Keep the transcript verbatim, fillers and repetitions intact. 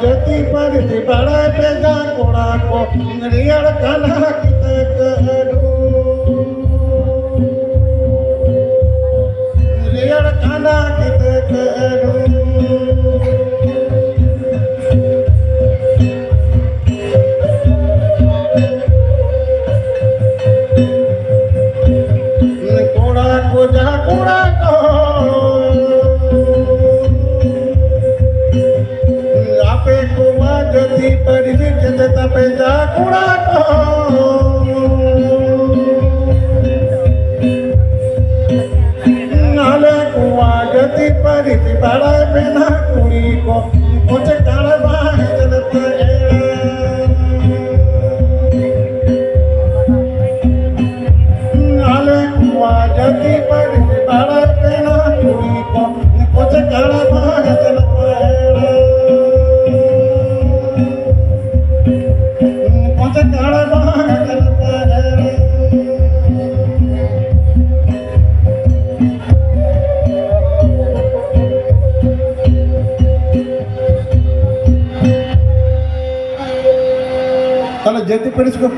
ᱡᱟᱹᱛᱤ ᱯᱟᱹᱨᱤᱥ ᱵᱟᱲᱟᱭ ᱯᱮ ᱡᱟ ᱠᱚᱲᱟ ᱠᱚ, ᱨᱮᱭᱟᱲ ᱠᱟᱱᱟ ᱠᱤᱛᱟᱹ ᱠᱟᱹᱰᱩ᱾ ᱨᱮᱭᱟᱲ ᱠᱟᱱᱟ ᱠᱤᱛᱟᱹ ᱠᱟᱹᱰᱩ᱾ ᱠᱚᱲᱟ ᱠᱚ ᱡᱟ ᱠᱚᱲᱟ ᱠᱚ, ᱟᱯᱮ ᱠᱚᱣᱟ ᱡᱟᱹᱛᱤ ᱯᱟᱹᱨᱤᱥ ᱪᱮᱫ ᱛᱟᱯᱮ ᱡᱟ ᱠᱚᱲᱟ ᱠᱚ᱾ ᱟᱞᱮ ᱠᱚᱣᱟ ᱡᱟᱹᱛᱤ ᱯᱟᱹᱨᱤᱥ ᱵᱟᱲᱟᱭ ᱢᱮᱱᱟᱜ ᱠᱩᱲᱤ ᱠᱚ, ᱠᱚᱪᱮ ᱠᱟᱲ ᱵᱟᱝ ᱪᱮᱫ ᱯᱮ ᱮᱲᱟ᱾ ᱟᱞᱮ ᱠᱚᱣᱟ ᱡᱟᱹᱛᱤ ᱯᱟᱹᱨᱤᱥ ᱵᱟᱲᱟᱭ ᱢᱮᱱᱟᱜ ᱠᱩᱲᱤ ᱠᱚ, ᱠᱚᱪᱮ ᱠᱟᱲ ᱵᱟᱝ ᱪᱮᱫ ᱯᱮ ᱮᱲᱟ᱾ ᱠᱚᱪᱮ ᱠᱟᱲ ᱵᱟᱝ ᱪᱮᱫ ᱯᱮ ᱮᱲᱟ᱾ ᱛᱟᱦᱞᱮ ᱡᱟᱹᱛᱤ ᱯᱟᱹᱨᱤᱥ ᱠᱚ